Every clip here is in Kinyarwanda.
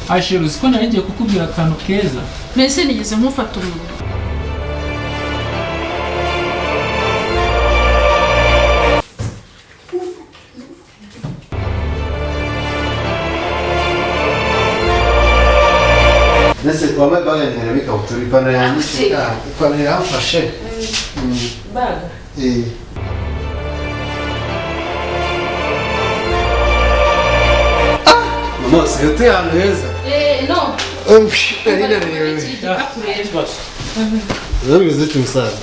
Ashira, uzi ko nari ngiye kukubwira akantu keza? Mbese nigeze nkufata umunwa? Mbese wambaye baga yanjye n'ikabutura, ipantaro yanjye, ipantaro iramfashe. Baga. Eh. Ah! Mama, usigaye utuye ahantu heza. Eh, no. Nari naniwe. Iki gikapu rero. Urabimeze ute, musaza?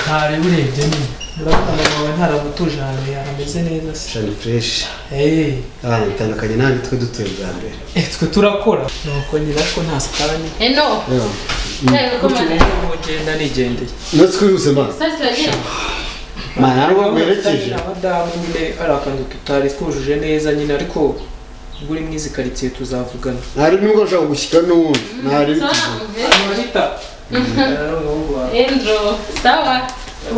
Ntareba, urebye nyine urabona mama wawe ntaramutuje ahantu yarameze neza se? Shani fresh. Eh. Abana bitandukanye n'ahandi twe dutuye bwa mbere. Eh, twe turakora nuko nyine, ariko nta satani. Eh, no. Reba. Cyangwa ko Gutyo mana. ubu ngubu ngenda nigendeye. Natwe twihuse, ma. Sasa uragiye. Ma, ntabwo werekeje. Abadamu nyine ari akantu tutari twujuje neza nyine, ariko ubwo uri mu izi karitsiye tuzavugana. Ntari nubwo nshaka gushyika n'ubundi. Ntari Sawa. bituze. Anita. Umuhungu wawe. Endro, sawa.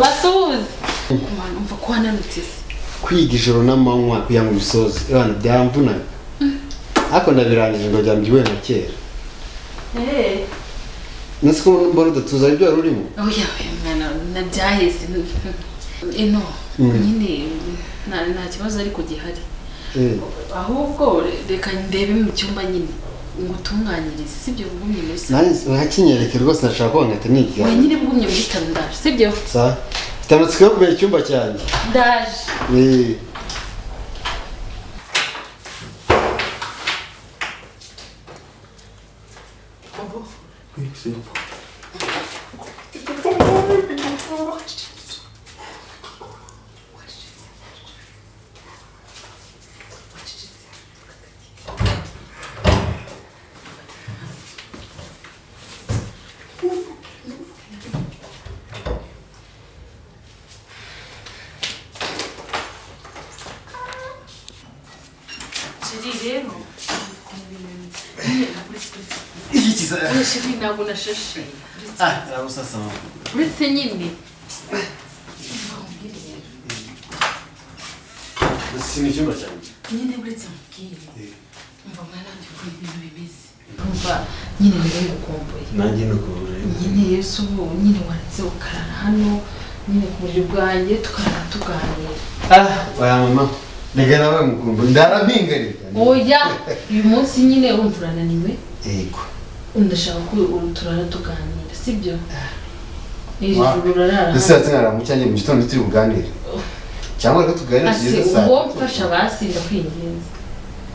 Wasuhuze. Kumana umva ko wananutse se. Kwiga ijoro n'amanywa kugira ngo ubisoze. Abana byamvunaga. Ariko ndabirangije ngo byambyibuhe nka kera. Eh. Nasi ko mbona udatuza ibyo wari urimo? Oya, oya mwana, nabyaheze. Ino nyine nta kibazo ariko gihari. Eh. Ahubwo reka ndebe mu cyumba nyine ngutunganyirize, sibyo? Bugumye muri salo. Nanjye urakinyereke rwose, ndashaka ko nkahita niga. We nyine bugumye muri salo, ndaje, sibyo? Sa. Mfite amatsiko yo kumenya icyumba cyanjye. Ndaje. Eh. Chéri, rero Iki kiza. Oya chéri, ntabwo nashashe. Ah, nabusasa mama. Uretse nyine. Si ni icyumba cyanjye. Nyine uretse mubwire. Umva mwana wanjye, ukuntu ibintu bimeze. Umva nyine rero ngukumbuye. Nanjye nuko. Nyine Yesu, ubu nyine waratse ukarara hano nyine ku buriri bwanjye, tukarara tuganira. Ah, oya mama. Reka nawe mukumbu. Ndarampingarika. Oya, uyu munsi nyine urumva urananiwe. Yego. Ndashaka ko ubu turara tuganira, sibyo? Iri joro urarara. Ese yatsinara mu cyanjye mu gitondo turi buganire. Cyangwa reka tuganire Ase tugeze saa. uwo mfasha basi, ndakwinginze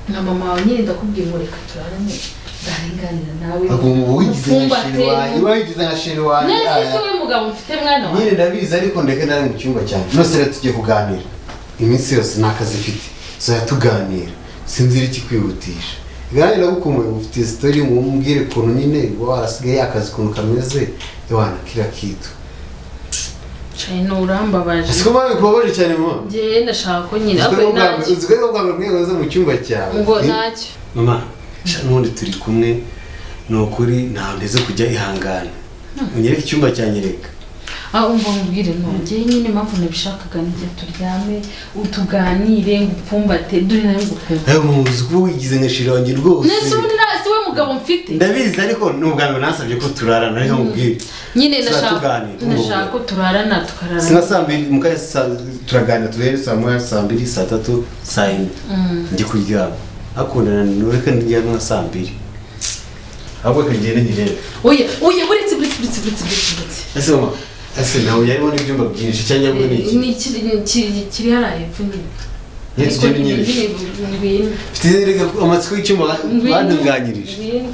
nka mama wawe nyine, ndakubwiye ngo reka turarane ndarenganira nawe. Agomba wigize nka Mfumbate. chéri wanjye, wigize nka chéri wanjye. None se wowe mugabo mfite, mwana wawe? Nyine ndabizi, ariko ndeke nari mu cyumba cyanjye. Nose rero tugiye kuganira. Iminsi yose nta kazi mfite. Tuzajya tuganira. Sinzira ikikwihutisha. Ganira, ndagukumbuye, ufite story mumbwire ukuntu nyine uba warasigaye, akazi ukuntu kameze. Ewana kila kitu. Cayino, urambabaje. Siko mama bikubabaje cyane, mama. Njyewe ndashaka ko nyine ariko ntacyo. Uzi ko bwa mbere mwibaza mu cyumba cyawe. Ngo ntacyo. Mama, sha n'ubundi turi kumwe, ni ukuri ntawe nteze kujya, ihangana. Unyereke icyumba cyanjye reka. Ah, umva nkubwire, no njyewe nyine impamvu nabishakaga ni igihe turyame utuganire, ngupfumbate, dore nawe ngukumva. Ayo mama, uzi kuba wigize nka chéri wanjye rwose. Nese ubundi si we mugabo mfite? Ndabizi, ariko ni ubwa mbere nasabye ko turarana, ariko nkubwire. Nyine Tuzaba ndashaka tuganira. ndashaka ko turarana, tukararana. Sina 2:00 mu kanya turaganira, tuhere 1:00, 2:00, 3:00, 4:00. Njye kuryama. Akundana reka ndyame nka 2:00. Ahubwo reka ngende nyirebe. Oya, oya, buretse, buretse, buretse, buretse, buretse, buretse. Ese mama, ese nawe yarimo n'ibyumba byinshi cyangwa ngo ni iki? Ni kiri hariya hepfo nyine. Nyine tugende nyine. Ngwino. Mfite reka amatsiko y'icyumba Ngwino. bantunganyirije. Ngwino.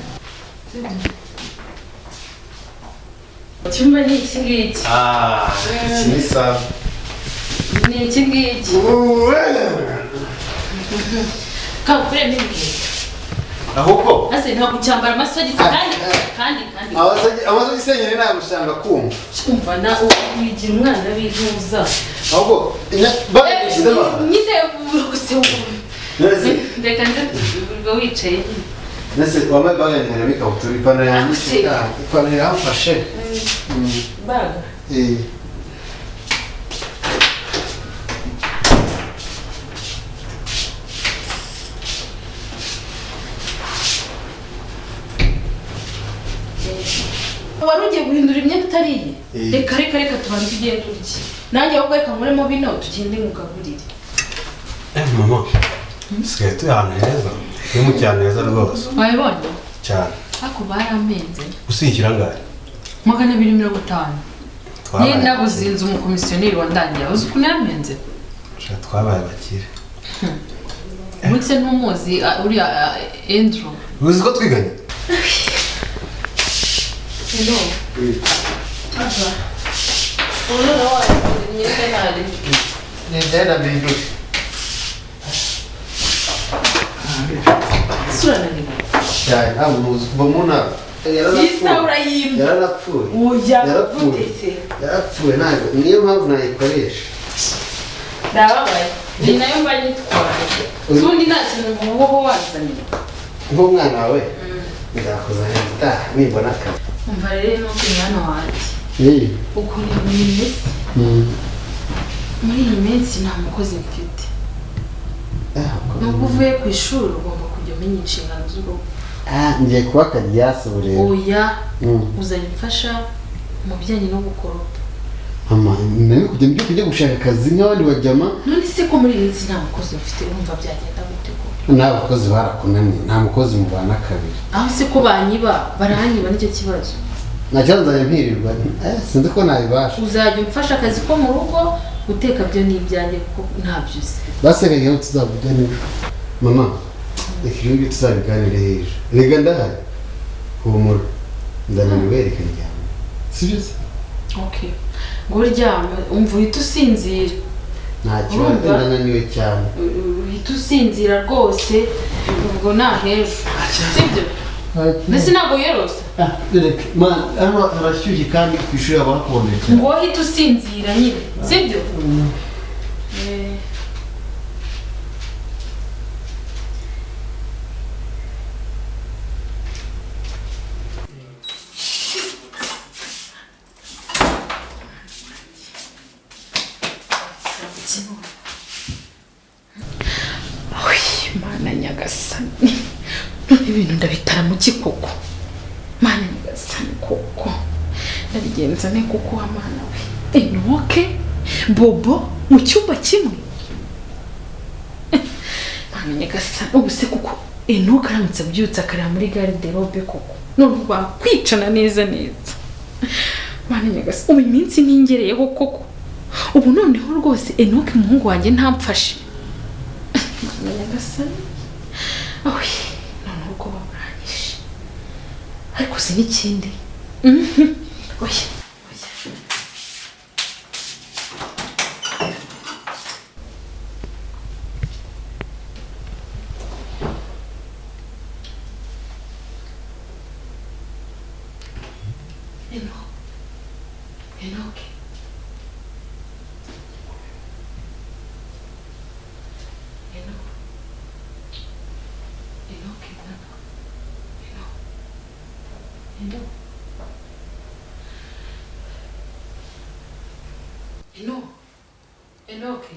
Icyumba ni iki ngiki. Ah, iki ni sawa. Ni iki ngiki. Kakure n'inkweto. Ahubwo Ase ntabwo cyambara amasogisi kandi kandi kandi. Amasogisi yenyine nagushanga kumva. Umva na wigira umwana w'intuza. Ahubwo bagushyizemo. Nyine gusa Nese reka nze ubwo wicaye nyine. Nese wambaye baga yanjye n'ikabutura, ipantaro yanjye. Ipantaro iramfashe. Baga. Eh. Wari ugiye guhindura imyenda utariye? Eh. Reka reka reka tubanze ugende urye. Nanjye ahubwo reka nkuremo bino tugende ngugaburire. Mama, sigaye turi ahantu heza. Ni mu cyane heza rwose. Wabibonye? Cyane. Ariko barampenze. Usishyura angahe? 250. Ni nabuze inzu umukomisiyoneri wandangira. Uzi ukuntu yampenze? Sha, twabaye abakire. Umunsi ntumuzi uriya Andrew. Uzi ko twiganye? Hello. Ava. Ubu noneho wahindura imyenda ntari. Nigenda mbindure. Isura nanirwa. Cyane, ntabwo muzi kuva mu ntara. Iyi saha urayimba. Yararapfuye. Oya, Yarapfuye. gute se? Yarapfuye ntabwo niyo mpamvu nayikoresha. Ndababaye. Ni nayo mba nyitwaye. Ubundi nta kintu uba wazaniye. Nk'umwana wawe nzakuzanira itaha nibona akazi. Umva rero nuko umwana wanjye. Eh. Ukuntu ibintu bimeze. Muri iyi minsi nta mukozi mfite. Nubwo uvuye ku ishuri ugomba kujya umenya inshingano z'urugo. Ngiye kuba akaryasi ubu rero. Oya, uzajya umfasha mu bijyanye no gukoropa. Mama, nari kujya mbyo kujya gushaka akazi nk'abandi bajyama. None se ko muri iyi minsi nta mukozi mfite urumva byagenda gute ko? N'abakozi barakunaniye, nta mukozi mubana kabiri. Aho se ko banyiba, baranyiba nicyo kibazo. Nta kibazo nzajya mpirirwa, sinzi ko nabibasha. Uzajya umfasha akazi ko mu rugo, guteka byo ni ibyanjye kuko ntabyo uzi. Basereye aho tuzavuga nijoro. Mama, reka ibyo ngibyo tuzabiganire ejo. Rega ndahari. Humura. Ndananiwe reka ndyame. Sibyo se? Okay. Ngo uryame, umva uhita usinzira. Nta kibazo, ndananiwe cyane. Uhita usinzira rwose, ubwo nta hejo. Sibyo? Mbese ntabwo wiyorosa? Reka, man, hano harashyushye kandi ku ishuri haba hakonje cyane. Ngo uhite usinzira nyine, sibyo? Mana nyagasani, none ibintu ndabitara mu kikoko. Mana nyagasani koko, ndabigenza ne kuko wa mana we. Enoke, Bobo mu cyumba kimwe. Mana nyagasani, ubu se kuko Enoke aramutse abyutse akareba muri garde-robe koko, none bakwicana neza neza. Mana nyagasani, ubu iminsi ningereyeho koko. Ubu noneho rwose Enoke umuhungu wanjye ntamfashe. Mana nyagasani, oye, noneho ubwoba buranyishe. Ariko si n'ikindi. Oya, oya. Enoke. Enoke, mwana. Eno. Eno. Enoke.